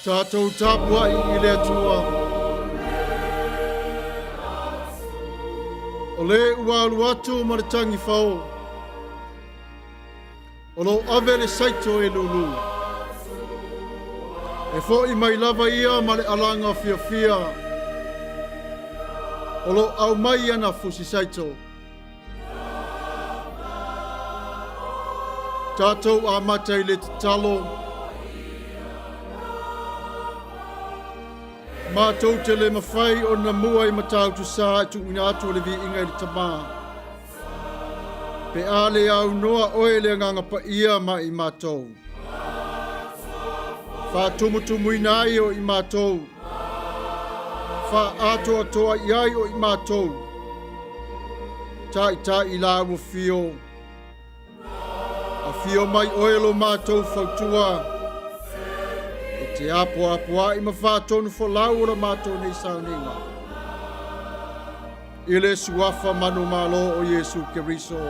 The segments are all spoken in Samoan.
Tatou tapuai i le Atua. O le ua alu atu ma le tagi fao. O lo o ave le saito e lulu. E fo'i mai lava ia ma le alaga fiafia. O lo o aumai ana fusi saito. Tatou amata i le tatalo. Matou te le mafai ona mua i Matautu Sa e tuuina atu o le viiga i le Tama. Pe a le aunoa oe le Agaga Paia ma i matou. Faatumutumuina ai o i matou. Faaatoatoa i ai o i matou. Taitai i la ua fio. Afio mai oe lo matou fautua. E te apoapoai ma faatonu folau o la matou nei sauniga. I le suafa manumalo o Iesu Keriso.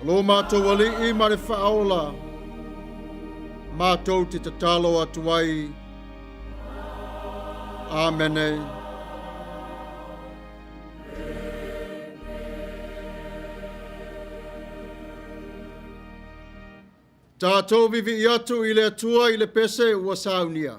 O lo matou Alii ma le Faaola, matou te tatalo atu ai. Amene. Tatou vivii atu i le Atua i le pese ua saunia.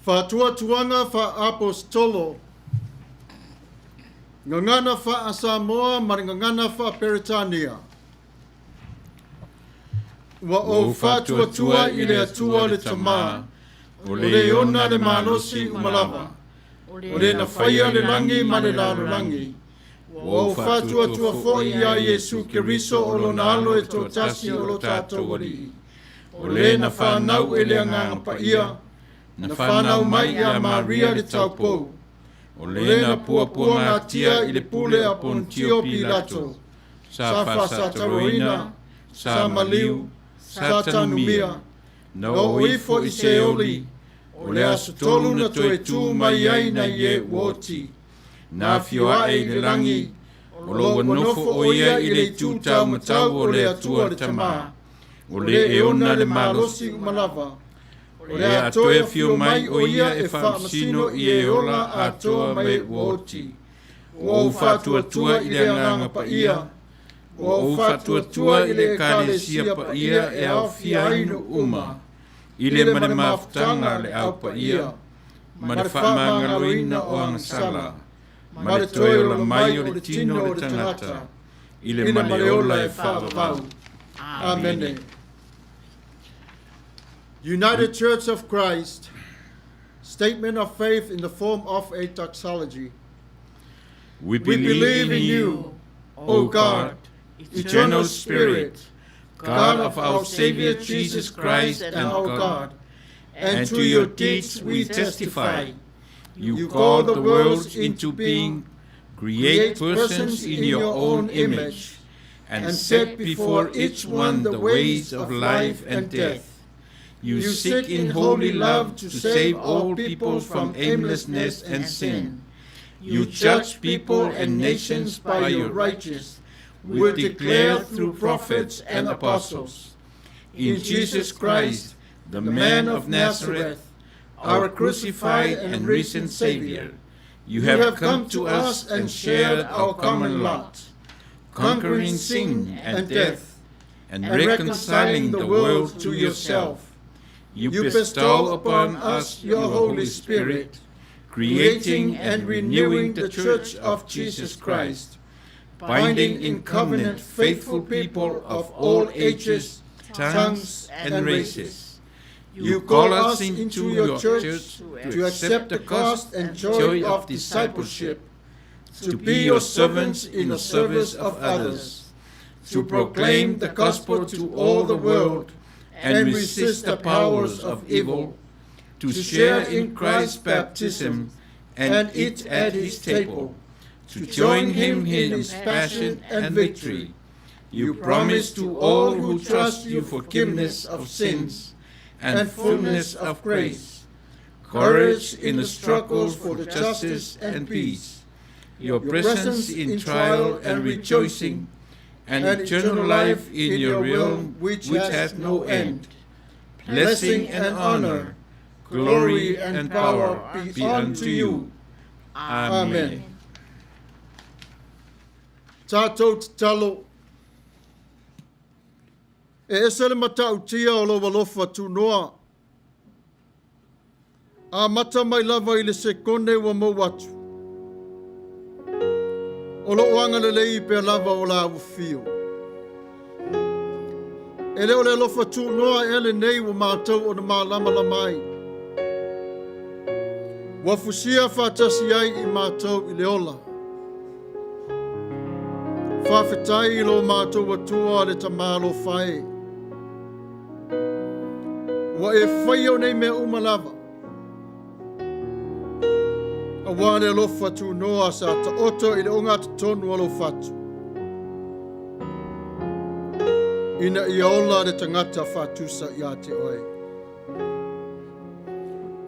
Faatuatuaga faa-Aposetolo, Gagana faa-Samoa ma le Gagana faa-Peretania. Ua ou faatuatua i le Atua le Tama, o le ona le malosi uma lava, o le na faia le lagi ma le lalolagi. Ua ou faatuatua foi iā Iesu Keriso o Lona Alo e toatasi o lo tatou Alii, o le na fanau e le Agaga Paia, na fanau mai iā Maria le taupou, o le na puapuagatia i le pule a Pontio Pilato, sa faasataroina, sa maliu, sa tanumia, na oo ifo i Seoli, o le aso tolu na toe tu mai ai nai e ua oti, na afio ae i le lagi, O lo o ua nofo o ia i le itu taumatau o le Atua le Tama, o le e ona le malosi uma lava. O le a toe afio mai o ia e faamasino i e ola atoa ma e ua oti. Ua ou faatuatua i le Agaga Paia, ua ou faatuatua i le Ekalesia paia e aofia ai nuu uma, i le ma le mafutaga a le Au Paia, ma le faamagaloina o agasala, ma le toe ola mai o le tino o le tagata, i le ma le ola e faavavau. Amene. United Church of Christ, statement of faith in the form of a doxology. We believe in you, O God, eternal Spirit, God of our Savior Jesus Christ and our God, and to your deeds we testify. You call the worlds into being, create persons in your own image, and set before each one the ways of life and death. You seek in holy love to save all people from aimlessness and sin. You judge people and nations by your righteous, will declare through prophets and apostles. In Jesus Christ, the man of Nazareth, our crucified and risen Savior, you have come to us and shared our common lot, conquering sin and death, and reconciling the world to yourself. You bestow upon us your Holy Spirit, creating and renewing the Church of Jesus Christ, binding in covenant faithful people of all ages, tongues, and races. You call us into your church to accept the cost and joy of discipleship, to be your servants in the service of others, to proclaim the gospel to all the world and resist the powers of evil, to share in Christ's baptism and eat at his table, to join him in his passion and victory. You promise to all who trust you forgiveness of sins and fullness of grace, courage in the struggles for justice and peace, your presence in trial and rejoicing, and eternal life in your realm which has no end. Blessing and honor, glory and power be unto you. Amen. Tatou tatalo. E ese le matautia o lou alofa tunoa. Amata mai lava i le sekone ua mou atu. O loo agalelei pea lava o la ua fio. E le o le alofa tunoa ea lenei ua matou ona malamalama ai. Ua fusia faatasi ai i matou i le ola. Faafetai i lo matou Atua le Tama alofa e. Ua e faia o nei mea uma lava. Auā le alofa tunoa sa taoto i le ogatotonu o lou fatu. Ina ia ola le tagata faatusa ia te oe.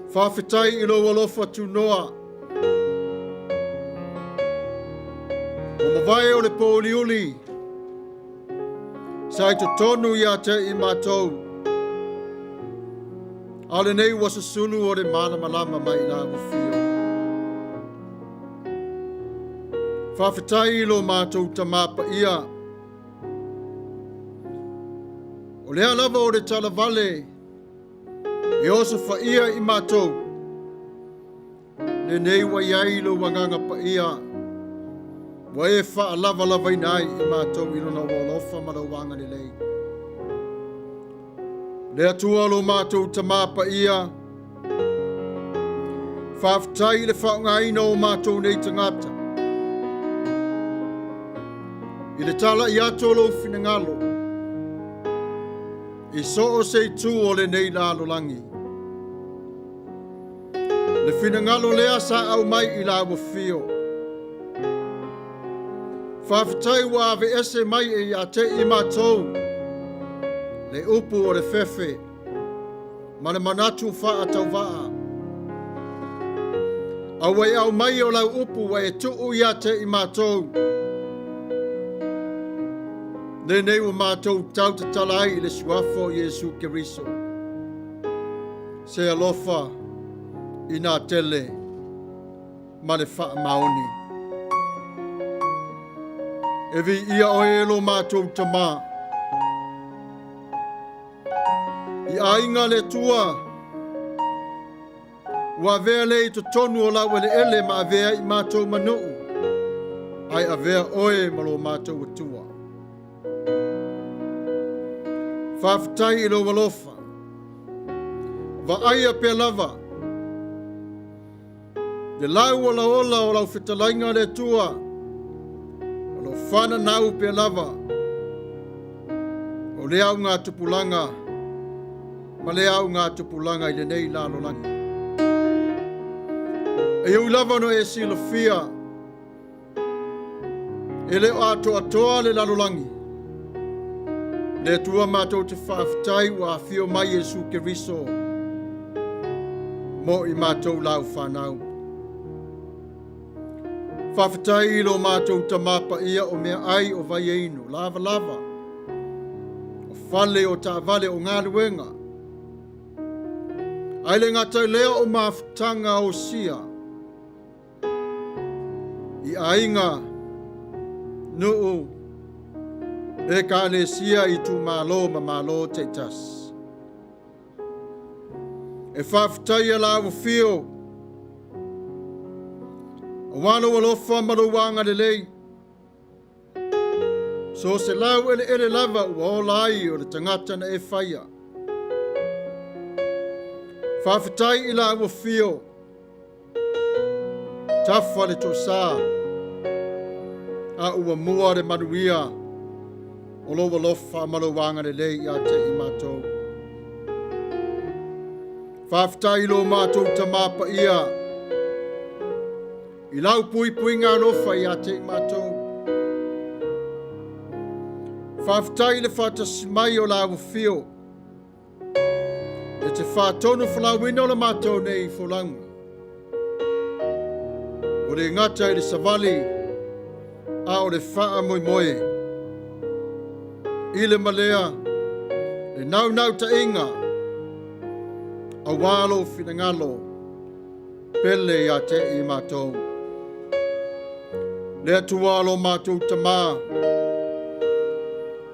Faafetai i lou alofa tunoa. Ua mavae o le pōuliuli sa i totonu ia te i matou. A o lenei ua susulu o le malamalama mai i la ua fio. Faafetai i lo matou Tamā Paia. O lea lava o le talavale e osofaia i matou, lenei ua i ai lou Agaga Paia, ua e faalavalavaina ai i matou i lona alofa ma lou agalelei. Le Atua lo matou Tamā Paia, faafetai i le faaaogaina o matou nei tagata i le talai atu o lou finagalo i so o se itu o lenei lalolagi. Le finagalo lea sa aumai i la ua fio. Faafetai ua aveese mai e ia te i matou le upu o le fefe ma le manatu faatauvaa. A ua e aumai o lau upu ua e tuu ia te i matou. Lenei ua matou tau tatala ai i le suafa o Iesu Keriso. Se alofa ina tele ma le faamaoni. E viia oe e lo matou Tamā. I aiga le Atua, ua avea lea i totonu o laueleele ma avea i matou ma nuu, ae avea oe ma lo matou Atua. Faafetai i lou alofa. Vaaia pea lava le lau olaola o lau fetalaiga le Atua, o lo fananau pea lava o le augatupulaga ma le augatupulaga i lenei lalolagi. E ui lava ona e silafia e le o atoatoa le lalolagi, le Atua matou te faafetai ua afio mai Iesu Keriso mo i matou lau fanau. Faafetai i lo matou Tamā Paia o meaai o vai e inu, lavalava, o fale o taavale o galuega, ae le gata i lea o mafutaga osia i aiga, nuu, ekalesia, itumalo ma malo taitasi. E faafetaia la ua fio, aua lou alofa ma lou agalelei. So o se lau eleele lava ua ola ai o le tagata na e faia. Faafetai i la ua fio, tafa le toesā, a ua mua le manuia o lou alofa ma lou agalelei ia te i matou. Faafetai i lo matou Tamā Paia, i lau puipuiga alofa ia te i matou. Faafetai i le faatasi mai o la ua fio, E te faatonu folauina o le matou nei folauga. Ua le gata i le savali, a o le faamoemoe. I le malea, le naunautaiga, aua lou finagalo, pele ia te i matou. Le Atua lo matou Tamā,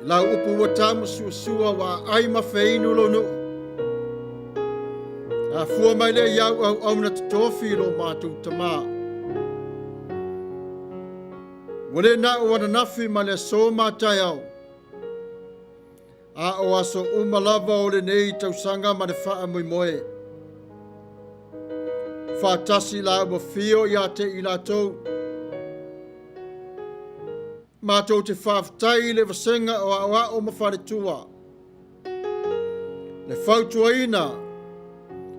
i lau upu ua taumasuasua ua aai ma feinu lou nuu. Afua mai lea i au auauna totofi i lo matou Tamā. Ua le na o ananafi ma le aso ma taeao, a o aso uma lava o lenei tausaga ma le faamoemoe. Faatasi la ua fio ia te i latou. Matou te faafetai i le vasega o aoao ma faletua, le fautuaina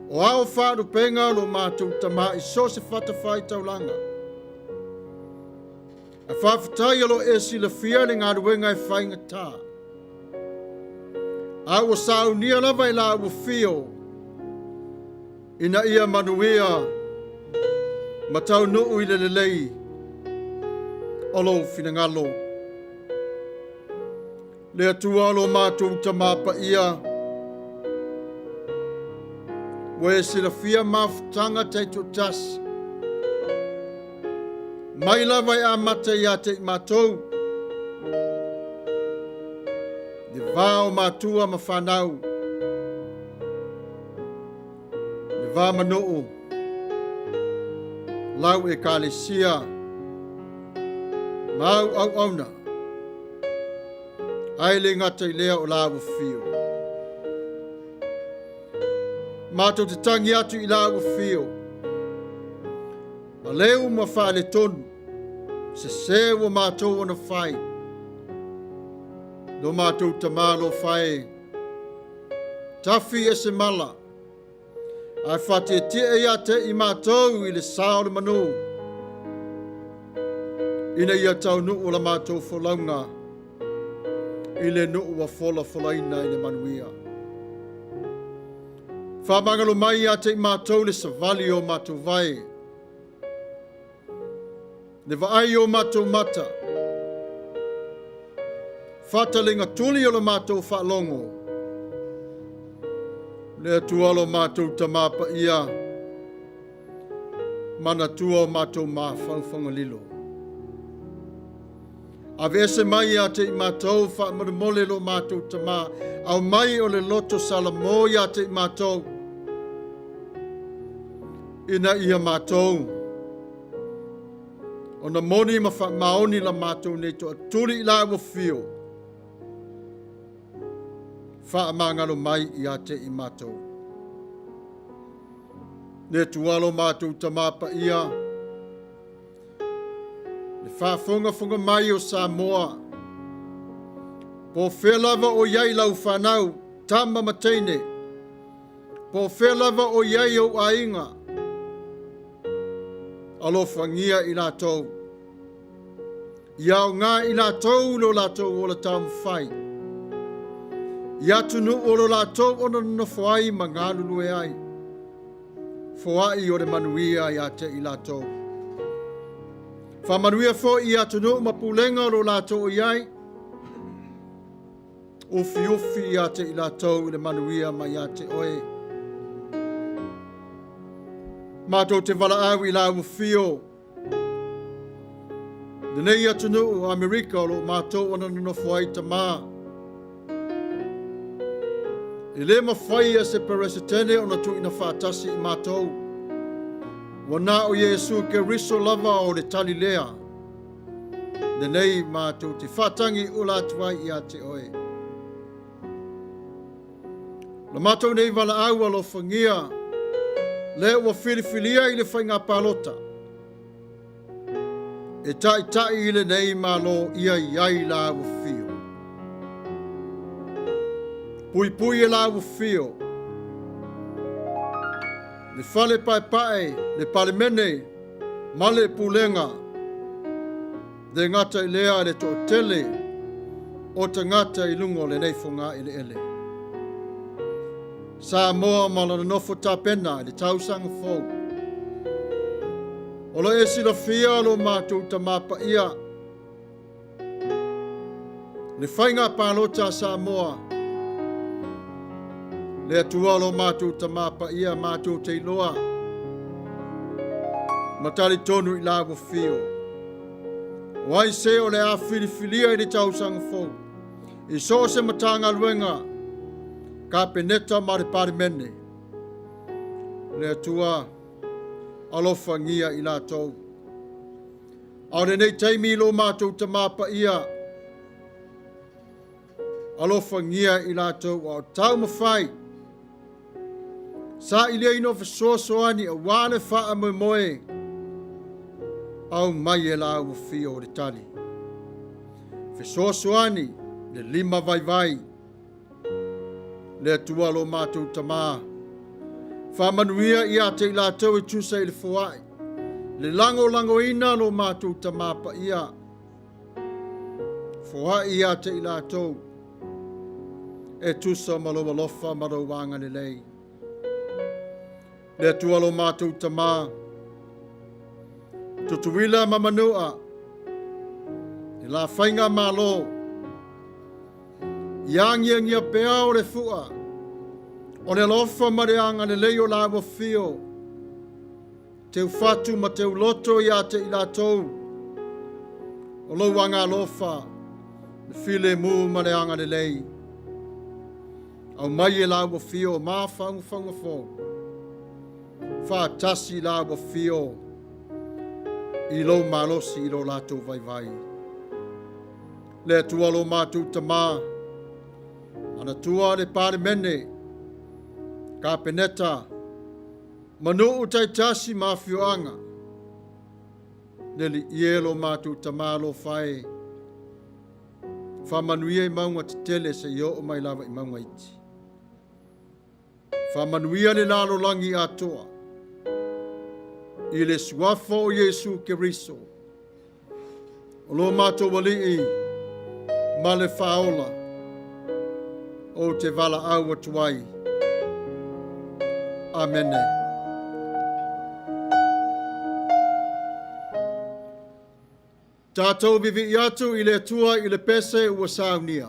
o ao faalupega lo matou Tamā i so o se fatafaitaulaga. A faafetai o lo o e silafia le galuega e faigata, a ua saunia lava e la ua fio ina ia manuia ma taunuu i le lelei o lou finagalo. Le Atua o lo matou Tamā Paia, ua e silafia mafutaga taitoatasi, mai lava e amata ia te i matou, le va o matua ma fanau, le va ma nuu, lau ekalesia, ma au auauna, ae le gata i lea o la ua fio. Matou te tangi atu i la ua fio, maleu ma faaletonu, sese ua matou ona fai, lo matou Tamā alofa e, tafi e se mala, ae faatietie ia te i matou i le sa o le manu, ina ia taunuu la matou folauga i le nuu ua folafolaina i le manuia. Faamagalo mai ia te i matou le savali o matou vae, le vaai o matou mata. Faataliga tuli o le matou faalogo. Le Atua lo matou Tamā paia, manatua o matou mafaufauga lilo. Aveese mai ia te i matou faamolemole lo matou Tamā, aumai o le loto salamo ia te i matou, ina ia matou ona moni ma faamaoni la matou nei toatuli i la ua fio, faamagalo mai ia te i matou. Le Atua lo matou Tamā paia, le faafogafoga mai o Samoa, po o fea lava o i ai lau fanau, tama ma teine, po o fea lava o i ai ou aiga, alofagia i latou. Ia aoga i latou lo latou ola taumafai, i atunuu o lo latou ona nonofo ai ma galulue ai, foai o le manuia ia te i latou. Faamanuia foi i atunuu ma pulega o lo latou o i ai, ufiufi ia te i latou i le manuia mai ia te oe. Matou te valaau i lau afio, lenei atunuu o Amerika o lo o matou ona nonofo ai Tamā. E le mafai e se Peresetene ona tuuina faatasi i matou. Ua na o Iesu Keriso lava o le tali lea. Lenei matou te faatagi ula atu ai ia te oe. La matou nei valaau alofagia, le ua filifilia i le faiga palota, e taitai i lenei Malo ia i ai la ua fio. Puipui e la ua fio, le fale paepae, le palemene, ma le pulega, le gata i lea le toatele o tagata i luga o lenei fogaeleele. Samoa ma lona nofo tapena i le tausaga fou. O lo e silafia lo matou Tamā paia, le faiga palota a Samoa, le Atua lo matou Tamā paia, matou te iloa, ma talitonu i la ua fio. O ai se o le a filifilia i le tausaga fou, i so o se Matagaluega, Kapeneta ma le Palemene, le Atua alofagia i latou. A o lenei taimi i lo matou Tamā paia, alofagia i latou a o taumafai, sailiaina o fesoasoani aua le faamoemoe, aumai e la ua fio o le tali. Fesoasoani le lima vaivai, le Atua lo matou Tamā, faamanuia ia te i latou e tusa i le foai, le lagolagoina lo matou Tamā paia, foai ia te i latou e tusa ma lou alofa ma lou agalelei. Le Atua lo matou Tamā, Tutuila ma Manua, le la faiga malo, ia agiagia pea o le fua, o le alofa ma le agalelei o la ua fio, teufatu ma teuloto ia te i latou, o lou agalofa, le filemu ma le agalelei. Aumai e la ua fio mafaufauga fou, faatasi la ua fio i lou malosi i lo latou vaivai. Le Atua lo matou Tamā, manatua le Palemene, Kapeneta, ma nuu taitasi ma afioaga, le Alii e lo matou Tamā alofa e, faamanuia i mauga tetele seia oo mai lava i mauga iti. Faamanuia le lalolagi atoa i le suafa o Iesu Keriso, o lo matou Alii ma le Faaola, ou te valaau atu ai. Amene. Tatou vivii atu i le Atua i le pese ua saunia.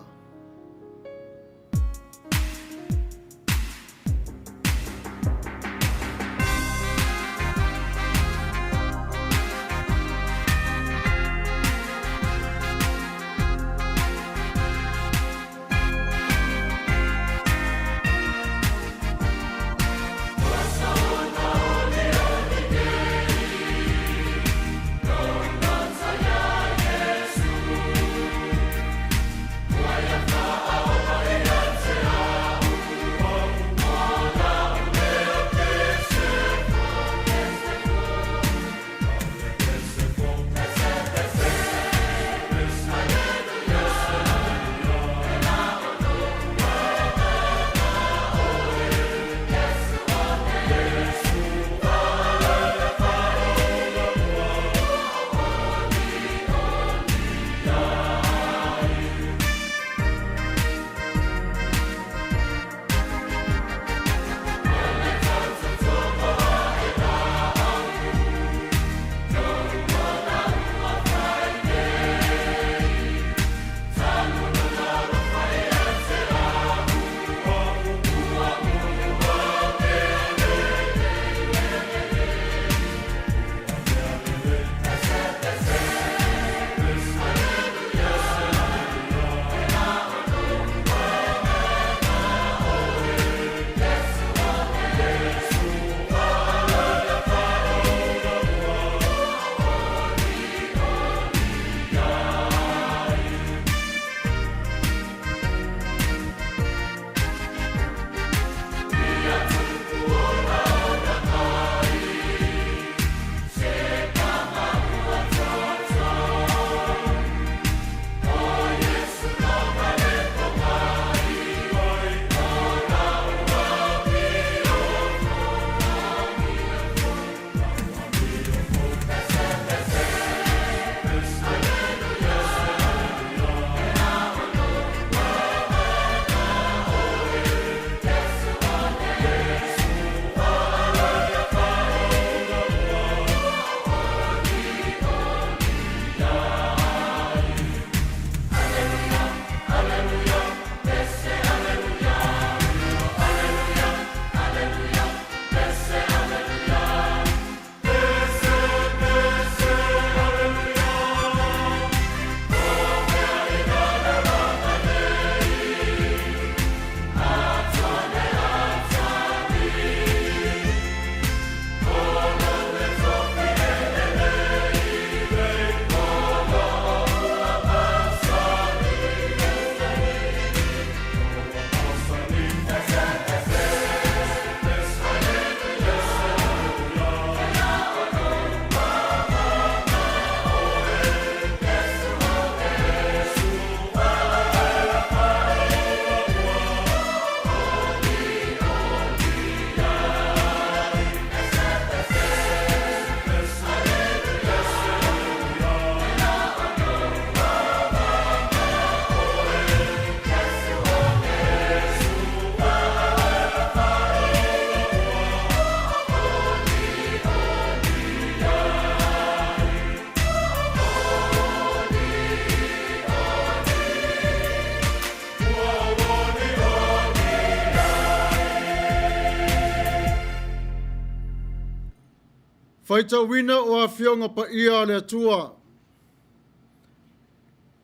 Faitauina o Afioga Paia a le Atua.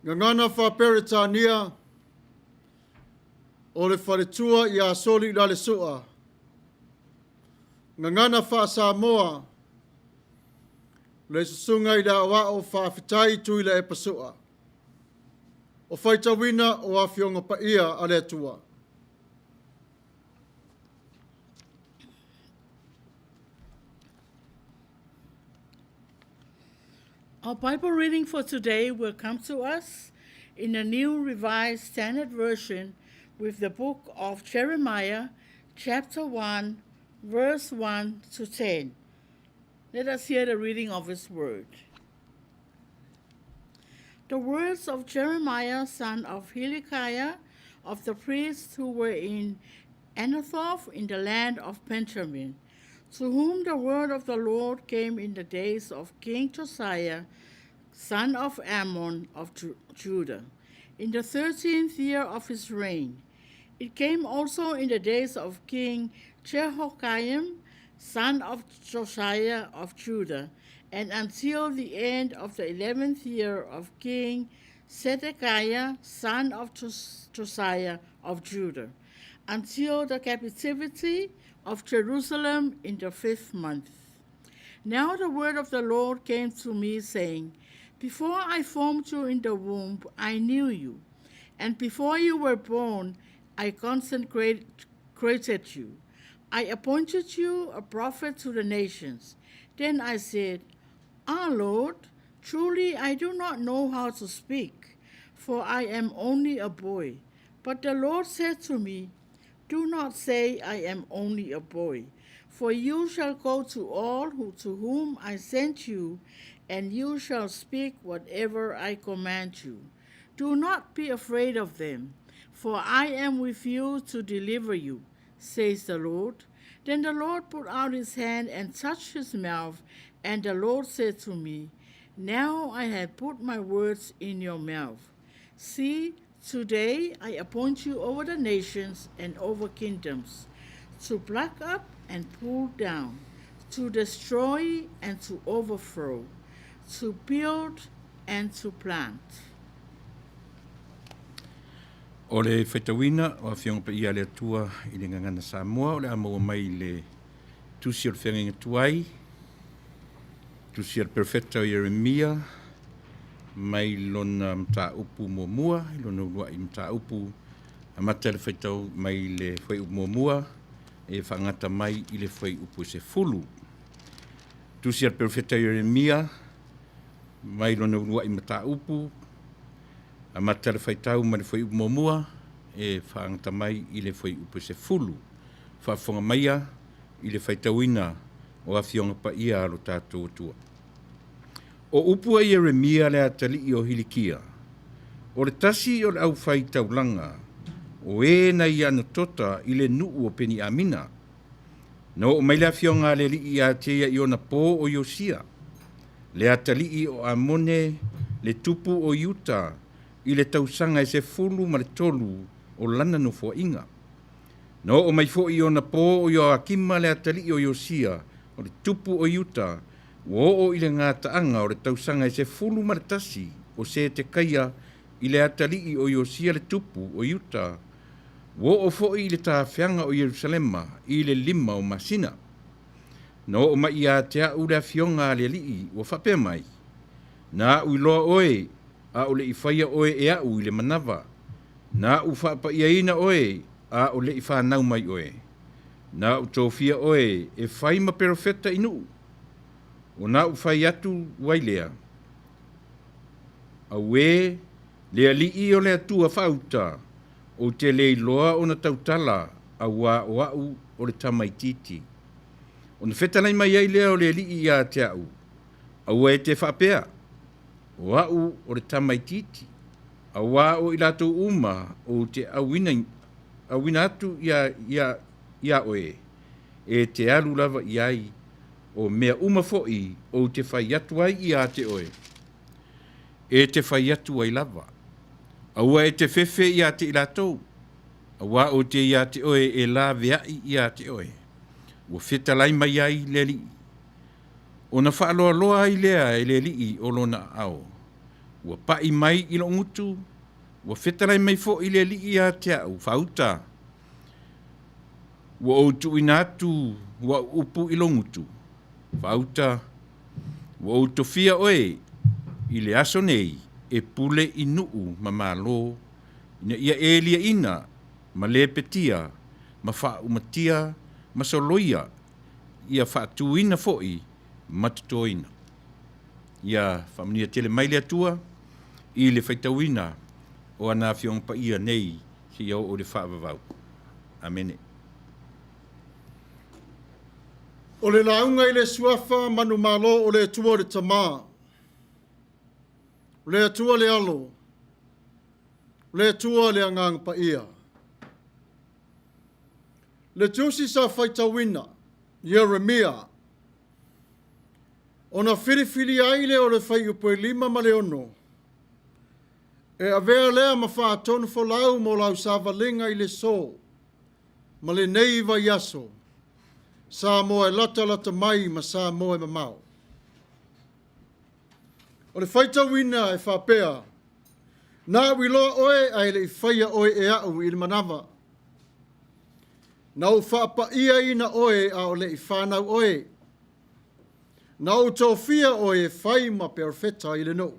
Gagana faa-Peretania o le faletua ia Soli-i-Lale-Sua. Gagana faa-Samoa le susuga i le Aoao Faafetai Tuilaepa Sua. O faitauina o Afioga Paia a le Atua. Our Bible reading for today will come to us in the New Revised Standard Version with the book of Jeremiah, chapter 1, verse 1 to 10. Let us hear the reading of his word. The words of Jeremiah, son of Hilkiah, of the priests who were in Anathoth in the land of Benjamin, to whom the word of the Lord came in the days of King Josiah, son of Ammon of Judah, in the 13th year of his reign. It came also in the days of King Jehoiakim, son of Josiah of Judah, and until the end of the 11th year of King Zedekiah, son of Josiah of Judah, until the captivity of Jerusalem in the 5th month. Now the word of the Lord came to me, saying, Before I formed you in the womb, I knew you, and before you were born, I consecrated you. I appointed you a prophet to the nations. Then I said, Ah, Lord, truly I do not know how to speak, for I am only a boy. But the Lord said to me, Do not say, I am only a boy, for you shall go to all to whom I sent you, and you shall speak whatever I command you. Do not be afraid of them, for I am with you to deliver you, says the Lord. Then the Lord put out his hand and touched his mouth, and the Lord said to me, Now I have put my words in your mouth. See, today I appoint you over the nations and over kingdoms, to pluck up and pull down, to destroy and to overthrow, to build and to plant. O le faitauina o Afioga Paia a le Atua i le Gagana Samoa o le a maua mai le Tusi o le Feagaiga Tuai, Tusi a le Perofeta o Ieremia, mai lona mataupu muamua i lona uluai mataupu, amata le faitau mai le fuaiupu muamua e faagata mai i le fuaiupu e 10. Tusi a le Perofeta Ieremia mai lona uluai mataupu, amata le faitau mai le fuaiupu muamua e faagata mai i le fuaiupu e 10. Faafofoga maia i le faitauina o Afioga Paia a lo tatou Atua. O upu a Ieremia le atalii o Hilikia, o le tasi o le aufaitaulaga o e na i Anatota i le nuu o Peniamina. Na oo mai le afioga a le Alii ia te ia i ona po o Iosia, le atalii o Amone, le tupu o Iuta, i le tausaga e 13 o lana nofoaiga. Na oo mai foi i ona po o Ioakima le atalii o Iosia, o le tupu o Iuta, ua oo i le gataaga o le tausaga e 11 o Setekaia i le atalii o Iosia le tupu o Iuta, ua oo foi i le tafeaga o Ierusalema i le 5 o masina. Na oo mai ia te a'u le afioga a le Alii ua faapea mai, Na a'u iloa oe, a o le'i faia oe e a'u i le manava. Na a'u faapaiaina oe, a o le'i fanau mai oe. Na a'u tofia oe e fai ma perofeta i nuu. Ona a'u fai atu ai lea, Auē, le Alii o le Atua faauta, ou te le iloa ona tautala, auā o a'u o le tamaitiiti. Ona fetalai mai ai lea o le Alii ia te a'u, Aua e te faapea, o a'u o le tamaitiiti, auā o i latou uma ou te auina atu ia oe, e te alu lava i ai, o mea uma foi ou te fai atu ai ia te oe, e te fai atu ai lava. Aua e te fefe ia te i latou, auā ou te ia te oe e laveai ia te oe. Ua fetalai mai ai le Alii. Ona faaloaloa ai lea e le Alii o lona aao. Ua pai mai i lou gutu, ua fetalai mai foi le Alii ia te a'u, faauta. Ua ou tuuina atu a'u upu i lou gutu, faauta. Ua ou tofia oe i le aso nei e pule i nuu ma malo, ina ia e liaina ma lepetia ma faaumatia ma soloia, ia faatuina foi ma totoina. Ia faamanuia tele mai le Atua i le faitauina o ana Afioga Paia nei seia oo i le faavavau. Amene. O le lauga i le Suafa manumalo o le Atua le Tama, o le Atua le Alo, o le Atua le Agaga Paia. Le tusi sa faitauina, Ieremia. Ona filifilia ai lea o le fuaiupu e 5 ma le 6, e avea lea ma faatonufolau mo lau savaliga i le so ma lenei vaiaso, Samoa e latalata mai ma Samoa e mamao. O le faitauina e faapea, Na ou iloa oe ae le i faia oe e au i le manava. Na ou faapaiaina oe a o le i fanau oe. Na ou tofia oe e fai ma perofeta i le nuu.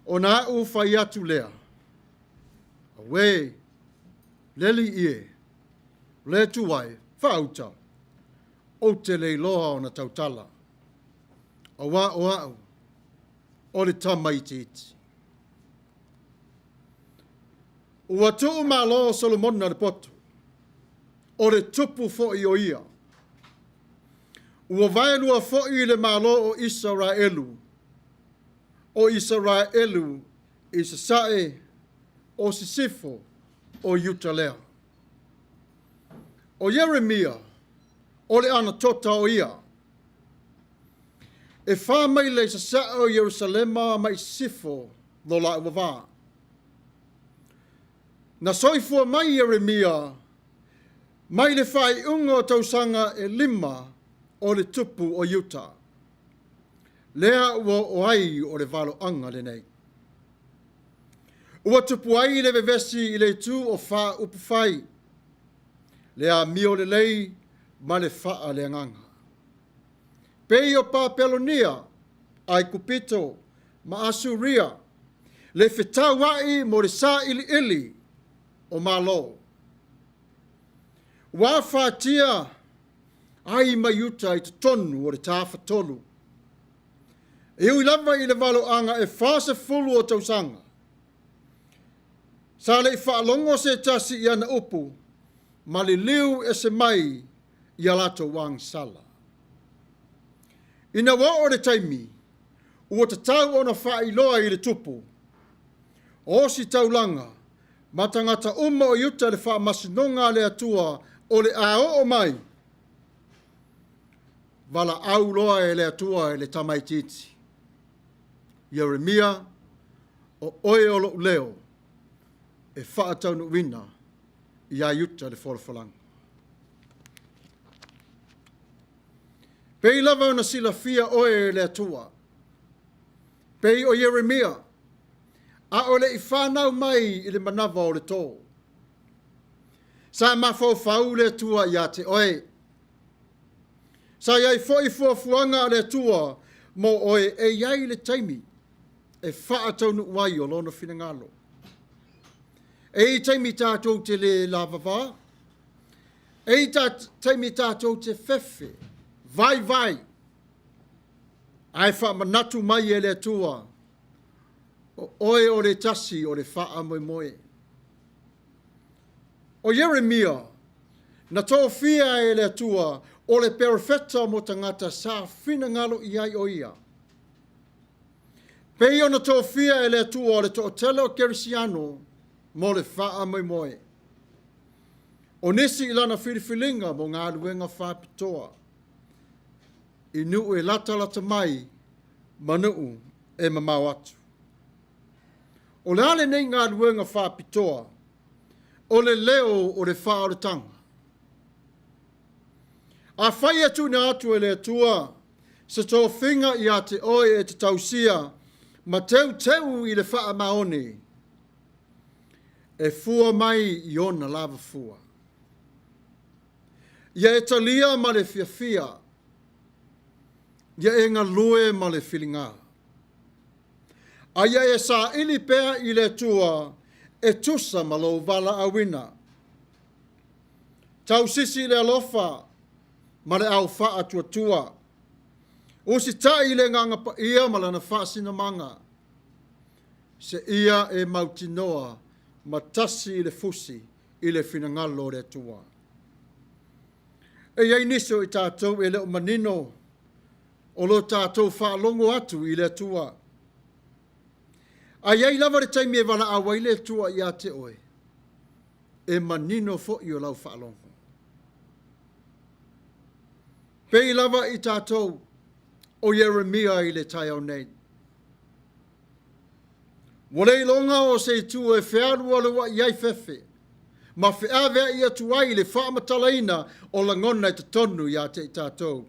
Ona a'u fai atu lea, Auē, le Alii e, le Atua e, faauta, ou te le iloa ona tautala, auā o a'u o le tama itiiti. Ua tuu malo Solomona le poto, o le tupu foi o ia. Ua vaelua foi le Malo o Isaraelu, o Isaraelu i sasae, o sisifo o Iuta lea. O Ieremia, o le Anatota o ia. E 4 maila i sasae o Ierusalema mai i sisifo lo lāua va. Na soifua mai Ieremia mai le faaiuga o tausaga e 5 o le tupu o Iuta. Lea ua oo ai o le valoaga lenei. Ua tupu ai le vevesi i le itu o faaupufai, le amio lelei ma le faaleagaga. Pei o Papelonia, Aikupito ma Asuria, le fetauai mo le sailiili o Malo. Ua afatia ai mai uta i totonu o le tafatolu. E ui lava i le valoaga e 40 o tausaga, sa le i faalogo se tasi i ana upu, ma liliu ese mai ia latou agasala. Ina ua oo le taimi, ua tatau ona faailoa i le tupu, o ositaulaga ma tagata uma o Iuta le faamasinoga a le Atua o le a oo mai, valaau loa e le Atua i le tamaitiiti, Ieremia, o oe o lou leo e faataunuuina ia Iuta le folafolaga. Pei lava ona silafia oe e le Atua, pei o Ieremia, a o le i fanau mai i le manava o le tō. Sa mafaufau le Atua ia te oe. Sa i ai foi fuafuaga a le Atua mo oe e i ai le taimi e faataunuu ai o lona finagalo. E i ai taimi tatou te le lavava, e i ai taimi tatou te fefe, vaivai, ae faamanatu mai e le Atua, o oe o le tasi o le faamoemoe. O Ieremia, na tofia e le Atua o le perofeta mo tagata sa finagalo i ai o ia. Pei ona tofia e le Atua o le toatele o Kerisiano mo le faamoemoe. O nisi i lana filifiliga mo galuega faapitoa, i nuu e latalata mai ma nuu e mamao atu. O le a lenei galuega faapitoa? O le leo o le faaolataga. Afai e tuuina atu e le Atua se tofiga ia te oe e te tausia ma teuteu i le faamaoni, e fua mai i ona lava fua. Ia e talia ma le fiafia, ia e galue ma le filiga. A ia e saili pea i le Atua e tusa ma lou valaauina. Tausisi i le alofa ma le aufaatuatua. Usitai i le Agaga Paia ma lana faasinamaga. Seia e mautinoa ma tasi i le fusi i le finagalo o le Atua. E i ai nisi o i tatou e le o manino o lo tatou faalogo atu i le Atua. A i ai lava le taimi e valaau ai le Atua ia te oe, e manino foi o lau faalogo. Pei lava i tatou. o Ieremia i le taeao nei. Ua le iloga o se itu e fealualua'i ai fefe ma feavea'i atu ai le faamatalaina o lagona i totonu ia te i tatou,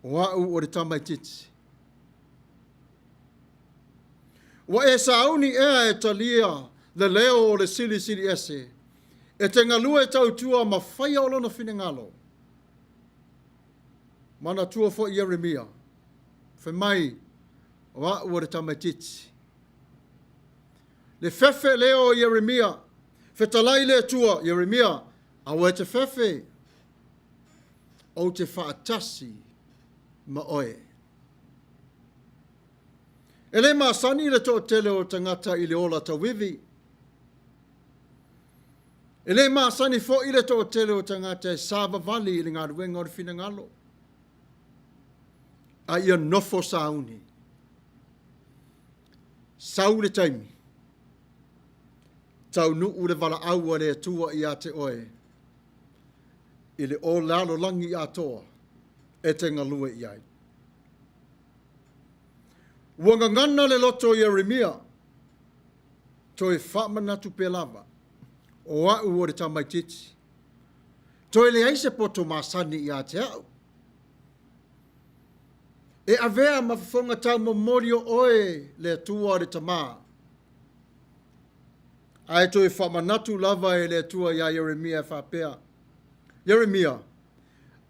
o a'u o le tamaitiiti. Ua e sauni ea e talia le leo o le Silisili Ese e te galue tautua ma faia o lona finagalo? Manatua foi Ieremia, fai mai, o a'u o le tamaitiiti. Le fefe lea o Ieremia, fetalai le Atua, Ieremia, aua e te fefe, ou te faatasi ma oe. E le masani le toatele o tagata i le ola tauivi. E le masani foi le toatele o tagata e savavali i le galuega o le finagalo. A ia nofo sauni. Sau le taimi, taunuu le valaau a le Atua ia te oe, i le o lalolagi atoa e te galue i ai. Ua gagana le loto o Ieremia, toe faamanatu pea lava, o a'u o le tamaitiiti. Toe leai se poto masani ia te a'u. E avea ma fofoga taumomoli o oe le Atua o le Tamā. Ae toe faamanatu lava e le Atua iā Ieremia e faapea, Ieremia,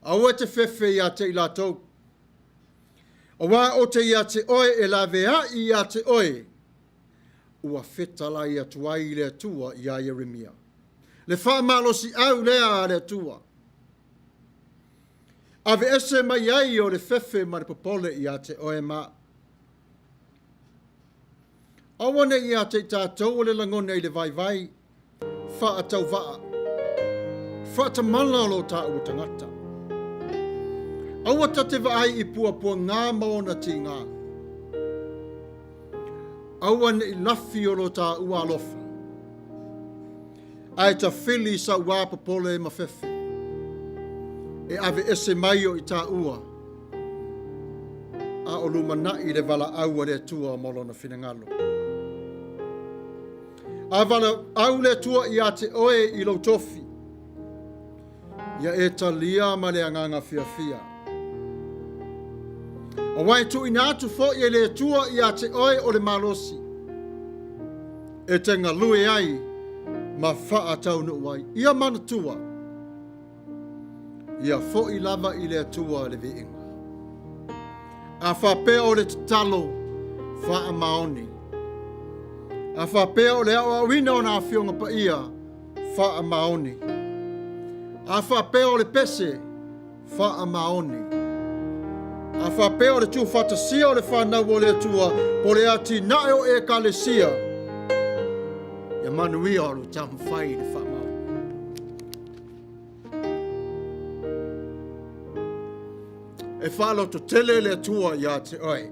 aua e te fefe ia te i latou, auā ou te ia te oe e laveai ia te oe, ua fetalai atu ai le Atua iā Ieremia. Le faamalosiau lea a le Atua. Aveese mai ai o le fefe ma le popole ia te oe ma a'u. Aua ne i ia te i tatou o le lagona i le vaivai, faatauvaa, faatamala o lo taua tagata. Aua ta te vaai i puapuagā ma ona tigā. Aua ne i lafi o lo taua alofa, ae tafili sauā popole ma fefe, e aveese mai o i taua, a o lumana'i le valaau a le Atua mo Lona finagalo. A valaau le Atua ia te oe i lou tofi, ia e talia ma le agaga fiafia. Auā e tuuina atu foi e le Atua ia te oe o le malosi, e te galue ai ma faataunuu ai. Ia manatua, ia foi lava i le Atua le viiga. A faapea o le tatalo, faamaoni. A faapea o le aoaoina o na Afioga Paia, faamaoni. A faapea o le pese, faamaoni. A faapea o le tuufaatasia o le fanau o le Atua, po o le atinae o Ekalesia, ia manuia o lou taumafai i le faamaoni. E faalototele le Atua ia te oe.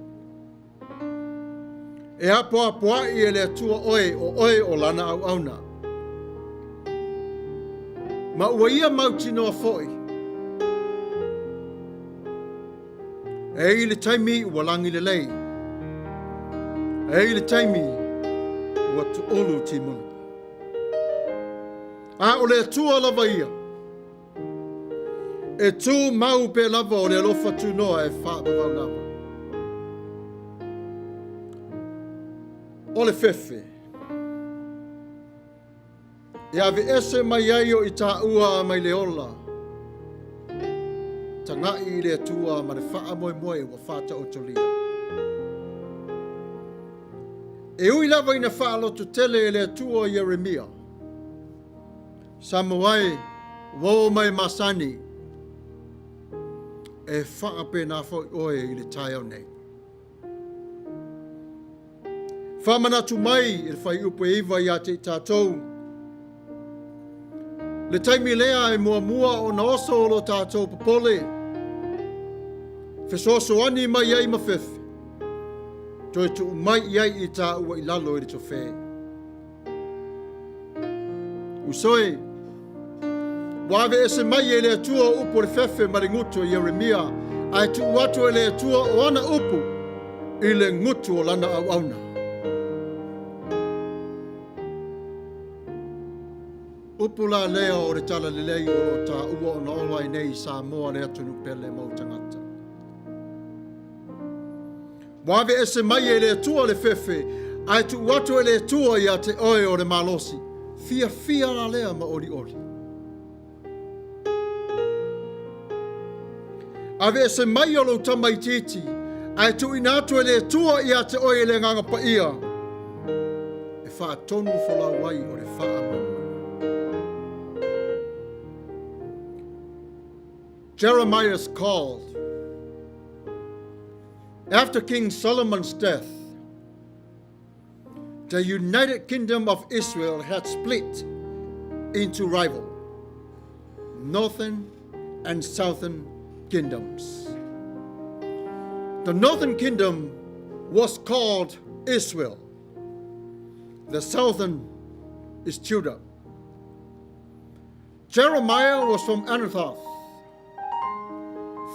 E apoapoai e le Atua oe, o oe o lana auauna. Ma ua ia mautinoa foi, e i le taimi ua lagi lelei, e i le taimi ua tuulu timunu. A o le Atua lava ia, E tū mau pea lava o le alofa tunoa e faavavau lava. O le fefe. E aveese mai ai o i tāua mai le ola. Taga'i i le Atua ma le faamoemoe ua faataotolia. E ui lava ina faalototele e le Atua Ieremia, Samoa e, ua oo mai masani, e faapena foi oe i le taeao nei. Faamanatu mai i le fuaiupu e 9 ia te i tatou, le taimi lea e muamua ona oso o lo tatou popole, fesoasoani mai ai ma fefe, toe tuu mai i ai i tāua i lalo i le tofe. Uso e, ua aveese mai e le Atua upu o le fefe ma le gutu e Ieremia, Ae tuu atu e le Atua o ana upu i le gutu o lana auauna. Upu la lea o le talalelei o lo o taua ona ola ai nei i Samoa le atunuu pele ma ou tagata. Ua aveese mai e le Atua le fefe, ae tuu atu e le Atua ia te oe o le malosi. Fiafia la lea ma olioli. Aveese mai o lou tamaitiiti, ae tuuina atu e le Atua ia te oe e le Agaga Paia, e faatonu folau ai o le faamoemoe. Jeremiah's called. After King Solomon's death, the United Kingdom of Israel had split into rival northern and southern kingdoms. The northern kingdom was called Israel. The southern is Judah. Jeremiah was from Anathoth,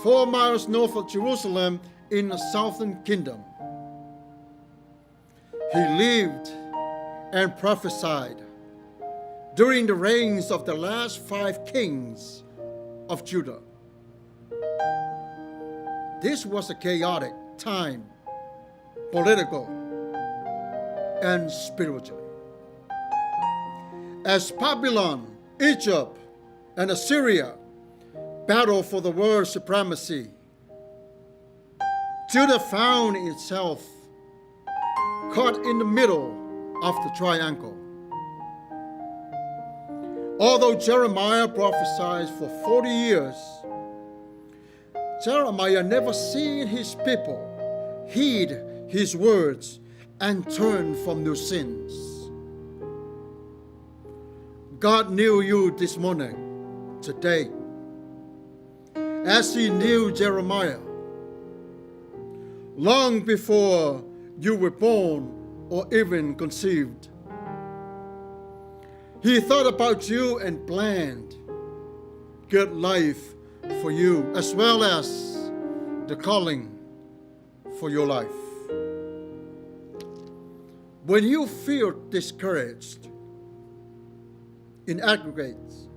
4 miles north of Jerusalem in the southern kingdom. He lived and prophesied during the reigns of the last 5 kings of Judah. This was a chaotic time, political and spiritually. As Babylon, Egypt, and Assyria battled for the world supremacy, Judah found itself caught in the middle of the triangle. Although Jeremiah prophesied for 40 years, Jeremiah never seen his people heed his words and turn from their sins. God knew you this morning, today, as he knew Jeremiah, long before you were born or even conceived. He thought about you and planned good life for you, as well as the calling for your life. When you feel discouraged in aggregates,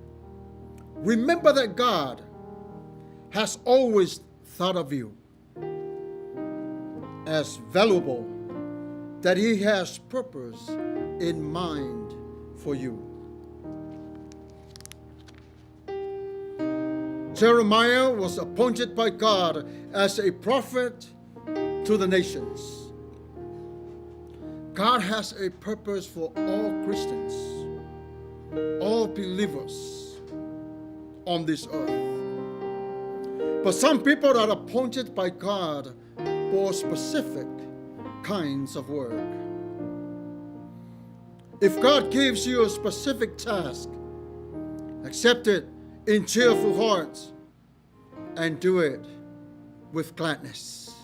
remember that God has always thought of you as valuable, that he has purpose in mind for you. Jeremiah was appointed by God as a prophet to the nations. God has a purpose for all Christians, all believers on this earth. But some people are appointed by God for specific kinds of work. If God gives you a specific task, accept it in cheerful hearts and do it with gladness.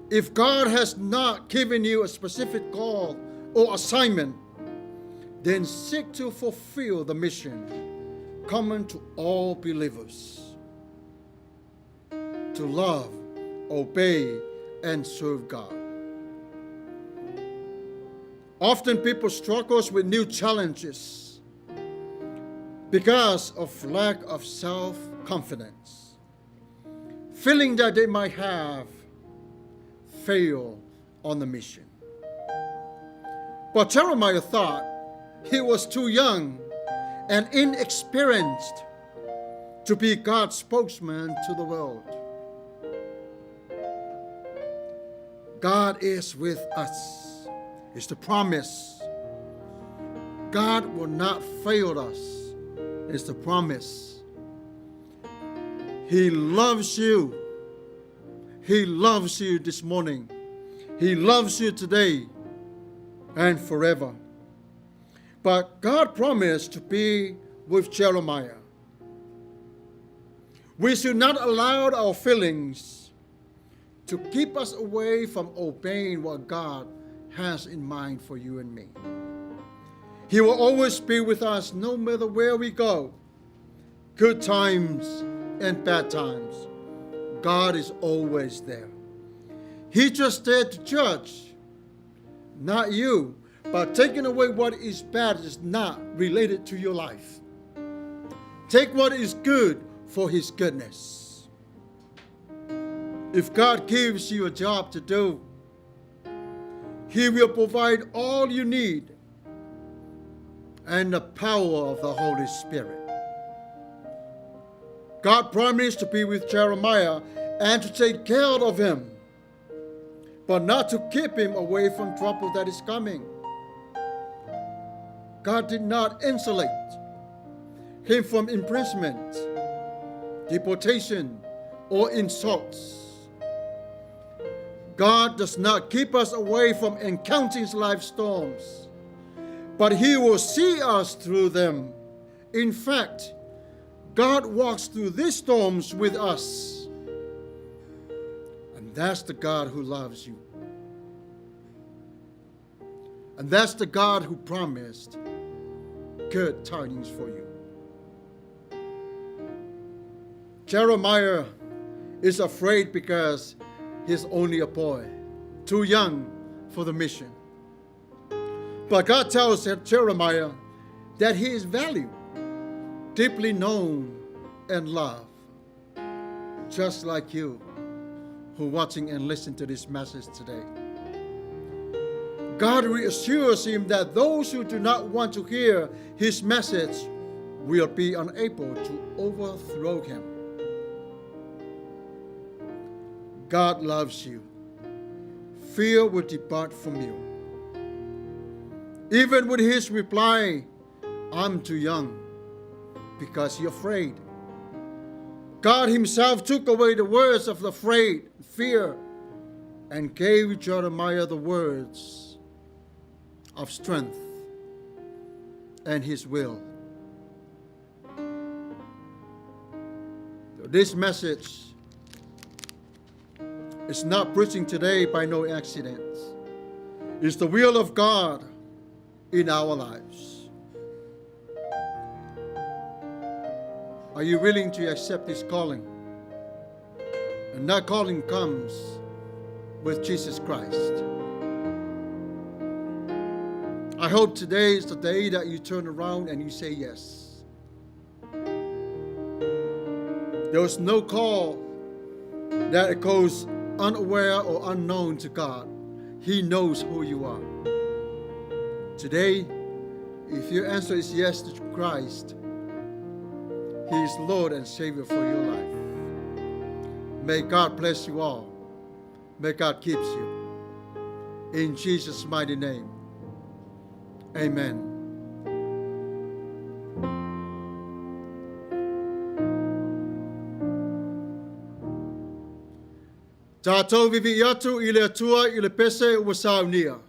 If God has not given you a specific call or assignment, then seek to fulfill the mission common to all believers, to love, obey, and serve God. Often people struggle with new challenges because of lack of self-confidence, feeling that they might have failed on the mission. But Jeremiah thought he was too young and inexperienced to be God's spokesman to the world. God is with us. It's the promise. God will not fail us. It's the promise. He loves you. He loves you this morning. He loves you today and forever. But God promised to be with Jeremiah. We should not allow our feelings to keep us away from obeying what God has in mind for you and me. He will always be with us no matter where we go, good times and bad times, God is always there. He just there to judge, not you, but taking away what is bad is not related to your life. Take what is good for His goodness. If God gives you a job to do, He will provide all you need and the power of the Holy Spirit. God promised to be with Jeremiah and to take care of him, but not to keep him away from trouble that is coming. God did not insulate him from imprisonment, deportation, or insults. God does not keep us away from encountering life storms, but He will see us through them. In fact, God walks through these storms with us. And that's the God who loves you. And that's the God who promised good tidings for you. Jeremiah is afraid because he's only a boy, too young for the mission. But God tells Jeremiah that he is valued, deeply known and loved, just like you who are watching and listening to this message today. God reassures him that those who do not want to hear his message will be unable to overthrow him. God loves you. Fear will depart from you. Even with his reply, I'm too young, because you're afraid. God himself took away the words of the afraid, fear, and gave Jeremiah the words of strength and his will. This message is not preaching today by no accident. It's the will of God in our lives. Are you willing to accept this calling? And that calling comes with Jesus Christ. I hope today is the day that you turn around and you say yes. There was no call that goes unaware or unknown to God. He knows who you are. Today, if your answer is yes to Christ, He is Lord and Savior for your life. May God bless you all. May God keep you. In Jesus' mighty name, amen. Tātou vivi atu i le atua i le pese ua saunia. E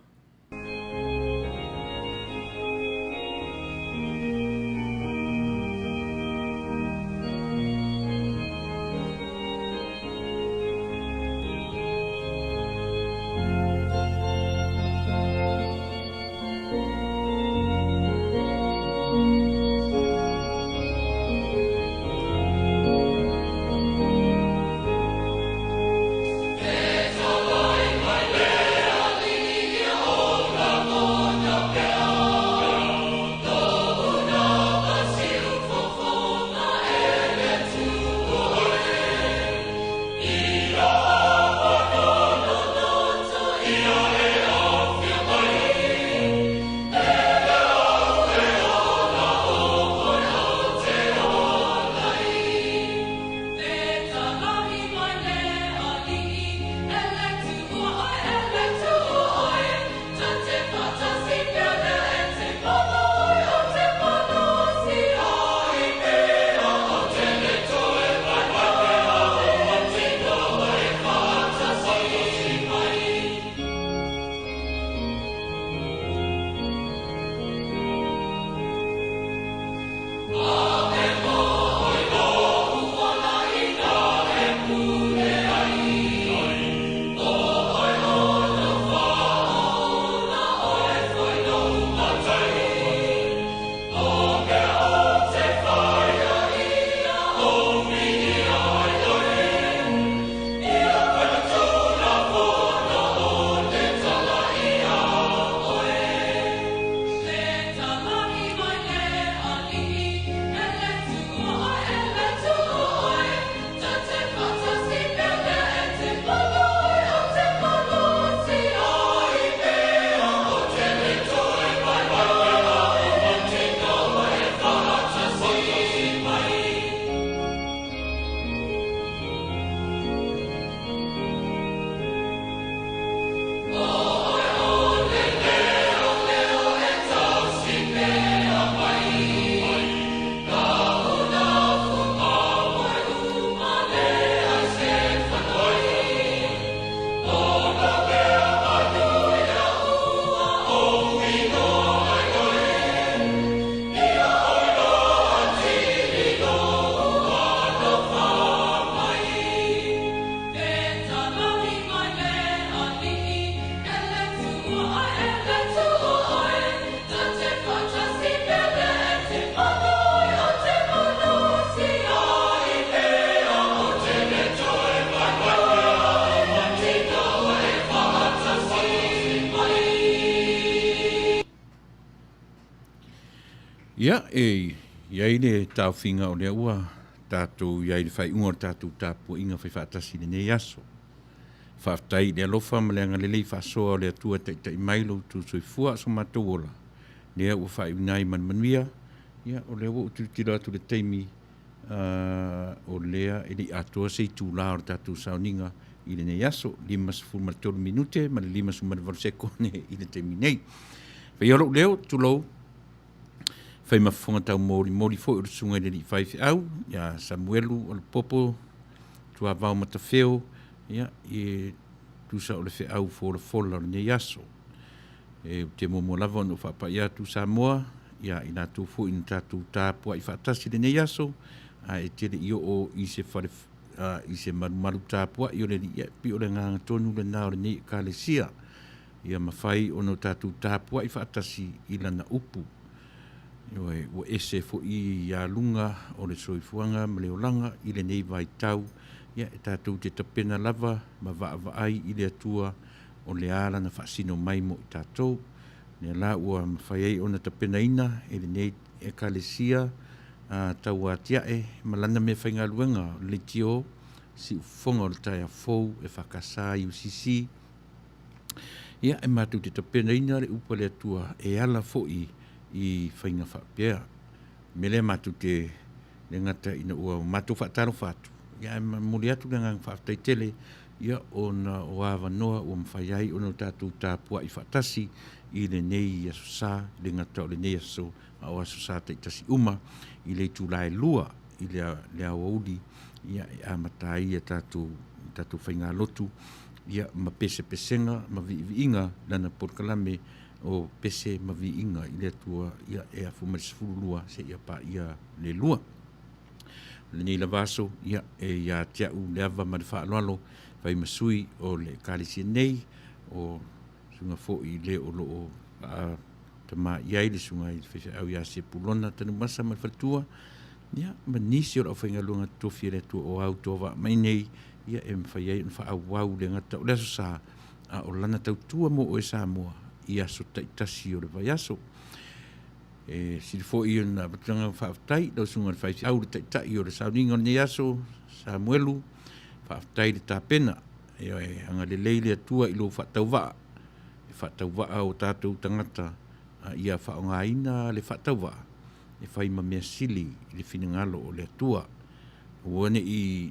Ia, e i ai le taofiga o lea ua tatou i ai i le faaiuga o le tatou tapuaiga faifaatasi i lenei aso. Faafetai i le alofa ma le agalelei faasoa o le Atua e taitai mai lo outou soifua a o so matou ola, lea ua faaiuina ai ma le manuia. Ia, o lea ua ou tilotilo atu i le taimi, o lea e le i atoa se itula o le tatou sauniga i lenei aso, 53 minute ma le 58 sekone i le taimi nei. Faia lou leo, tulou, fai ma fofoga taumolimoli foi o le susuga i le alii faifeau ia Samuelu Olopopo Tuavao Matafeo, ia, e tusa o le feau folafola o lenei aso. E ou te muamua lava ona ou faapai atu Samoa ia i latou foi na tatou tapuai faatasi i lenei aso, ae e te le i oo i se fale i se malumalu tapuai o le Alii, ia e pei o le agaga tonu lena o lenei Ekalesia, ia mafai ona o tatou tapuai faatasi i Lana upu. Ioe, ua ese foi aluga o le soifuaga ma le olaga i lenei vaitau, ia e tatou te tapena lava ma vaavaai i le Atua o le a Lana faasino mai mo i tatou. Lea la ua mafai ai ona tapenaina e lenei Ekalesia tauatiae ma lana meafaigaluega o le leitio Siufofoga o le Taeao Fou EFKS UCC. Ia, e matou te tapenaina le upu a le Atua e ala foi i faiga faapea. O le mea lea matou te le gata ina ua matou faatalofa atu, ia ae momoli atu le agaga faafetai tele, ia ona o avanoa ua mafai ai ona tatou tapuai faatasi i lenei aso sa, le gata o lenei aso, a o aso sa taitasi uma i le itula e 2 i le aoauli, ia e amata ai a tatou tatou faigalotu, ia ma pesepesega ma viiviiga lana polokalame o pese ma viiga i le Atua, ia e afu mai le 12 seia paia le 2. O lenei lava aso, ia, e ia te au le ava ma le faaaloalo, fai ma sui o le Ekalesia nei, o susuga foi le o lo o tama i ai le susuga i le faifeau ia Sepulona Tanumasa ma le faletua, ia, ma nisi o le aufaigaluega totofi a le Atua o autovaa mai nei, ia, e mafai ai ona faaauau le gata o le Aso Sa, a o lana tautua mo oe Samoa i aso taitasi o le vaiaso. E sili foi ona avatu le agaga faafetai i lau Susuga i le Faifeau, le Taitai o le sauniga o lenei aso, Samuelu, faafetai le tapena. Ioe, agalelei le Atua i lou faatauvaa, e faatauvaa o tatou tagata a ia faaaogaina le faatauvaa e fai ma mea sili i le finagalo o le Atua. Aua ne i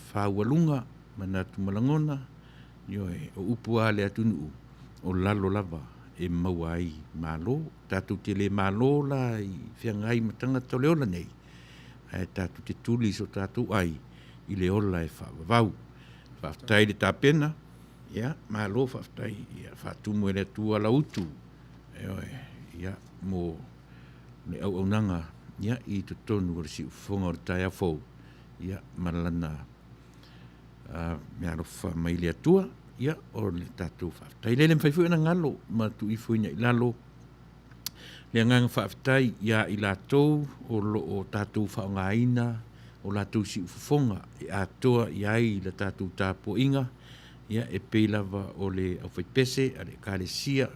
faualuga manatu ma lagona, Ioe, o upu lava a le atunuu, o lalo lava e maua ai malo. Tatou te le malo la i feagai ma tagata o le ola nei, ae tatou te tuli i so tatou ai i le ola e faavavau. Faafetai le tapena, ia, malo faafetai, ia faatumu e le Atua lau utu, ioe, ia, mo le auaunaga, ia, i totonu o le siufofoga o le taeao fou, ia, ma lana meaalofa mai le Atua, ia, o le tatou faafetai lea. E le mafai foi ona galo ma tuuifoina i lalo le agaga faafetai ia i latou o lo o tatou faaaogaina o latou siufofoga e atoa i ai le tatou tapuaiga, ia, e pei lava o le aufaipese a le Ekalesia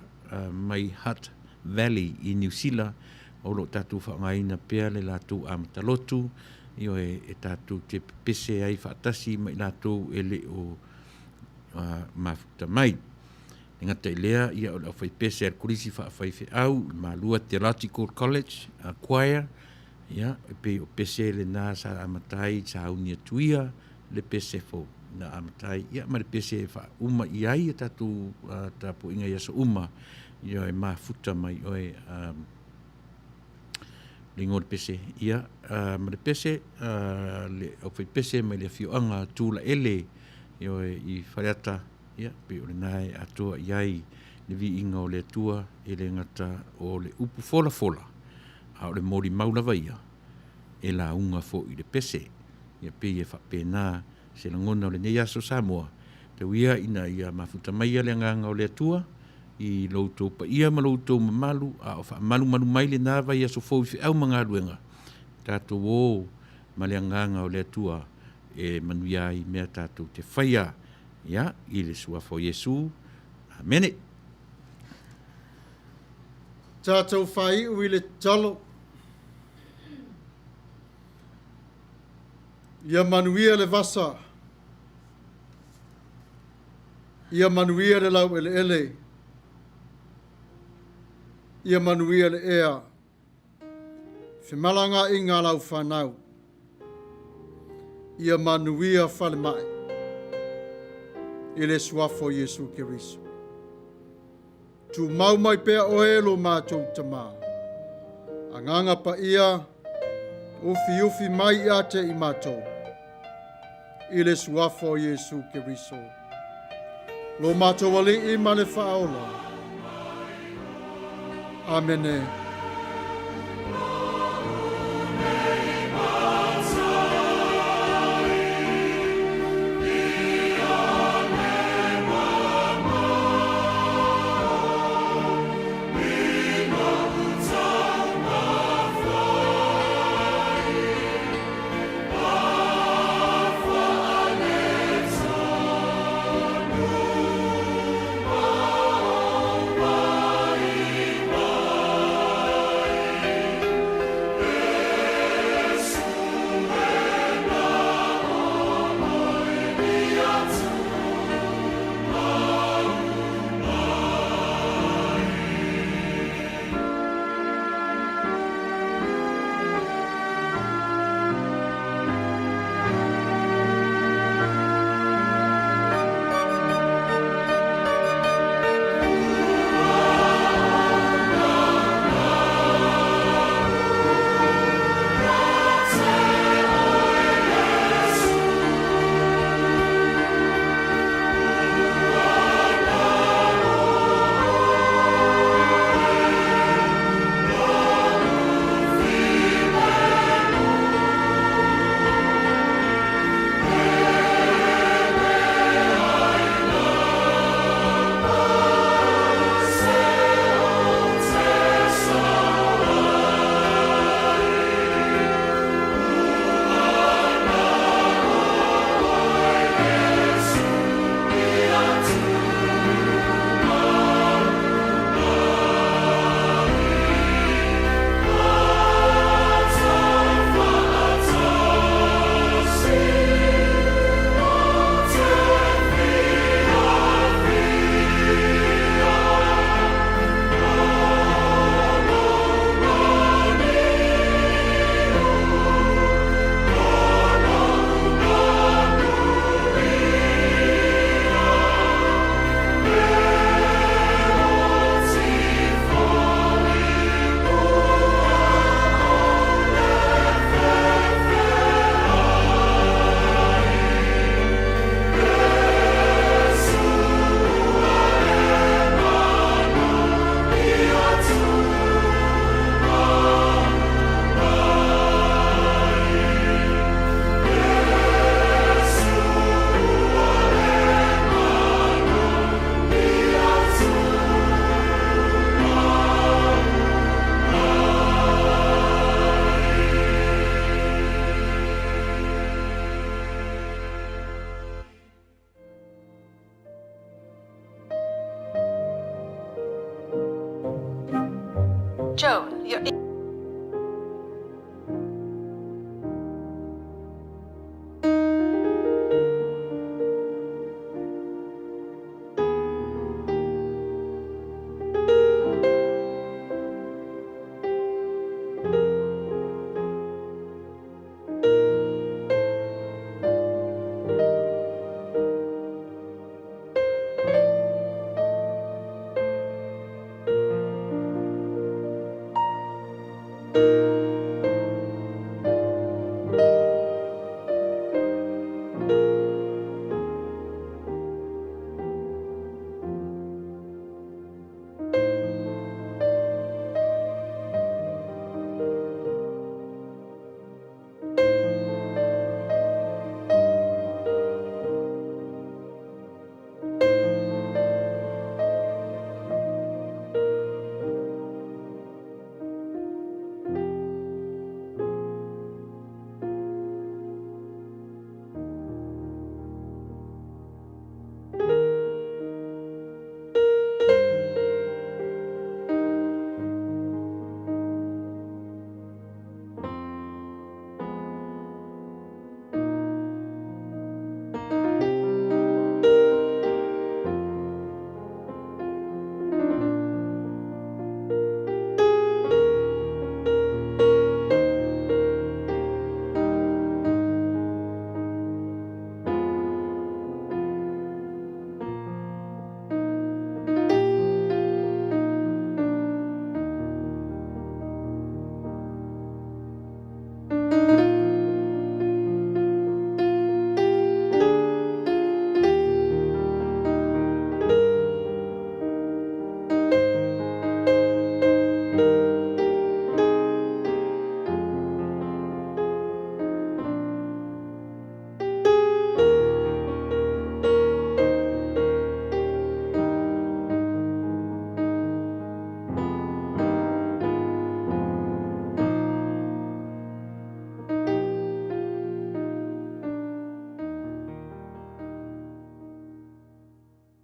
mai Hutt Valley i Niu Sila, o lo o tatou faaaogaina pea le latou amatalotu, Ioe, e tatou te pepese ai faatasi ma i latou e le o mafuta mai. E gata i lea, ia, o le aufaipese a le Kolisi Faafaifeau i Malua Theological College Choir, ia, e pei o pese lena sa amata ai, sauni atu ia le pese fou na amata ai, ia, ma le pese e faauma i ai a tatou tapuaiga i aso uma, ia, e mafuta mai oe le igoa o le pese, ia, ma le pese, le aufaipese mai le afioaga Tulaele, ioe, i Faleata, ia, pei o lena e atoa i ai le viiga o le Atua, e le gata o le upu folafola, a o le molimau lava ia, e lauga foi i le pese. Ia pei e faapena se lagona o lenei aso Samoa, tau ia ina ia mafuta maia le agaga o le Atua, i lo outou paia ma lo outou mamalu, a o faamalumalu mai lena vaiaso fou i feau ma galuega, tatou o ma le agaga o le Atua e manuia ai mea tatou te faia, ia, i le Suafa o Iesu. Amene. Tatou faaiu i le tatalo. Ia manuia le vasa, ia manuia le laueleele, ia manuia le ea, femalagaaiga a lau fanau, ia manuia falemai, i le suafa o Iesu Keriso. Tumau mai pea oe lo matou Tamā. Agaga Paia, ufiufi mai ia te i matou, i le suafa o Iesu Keriso. Lo matou Alii ma le Faaola. Amene.